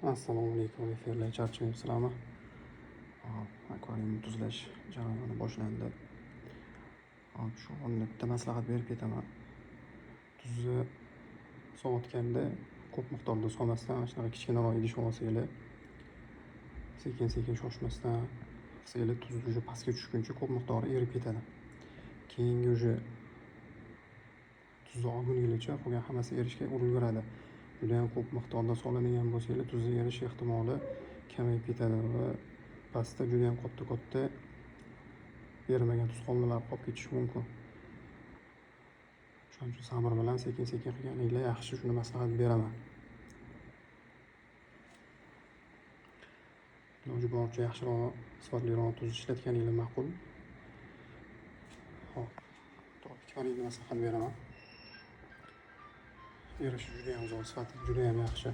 Assalomu alaykum, efirlar, charchamayapsizlarmi? Hop, akvariumni tuzlash jarayoni boshlandi. Hop, shu o'rinda bitta maslahat berib ketaman. Tuzni sovutganda ko'p miqdorda solmasdan, mana shunaqa kichkinaroq idish olsanglar, sekin-sekin shoshmasdan qilsanglar, tuz уже pastga tushguncha ko'p miqdori erib ketadi. Keyingi уже tuzni olguninglarcha qolgan hammasi erishga ulguradi. Judayam ko'p miqdorda soladigan bo'lsanglar, tuzni erish ehtimoli kamayib ketadi va pastda judayam katta-katta erimagan tuz qoldiqlari qolib ketishi mumkin. Shuning uchun sabr bilan sekin-sekin qilganinglar yaxshi, shuni maslahat beraman. Iloji boricha yaxshiroq, sifatliroq tuz ishlatganinglar ma'qul. Hop, Tropik Marinni maslahat beraman. Erishi juda ham zo'r, sifati juda ham yaxshi.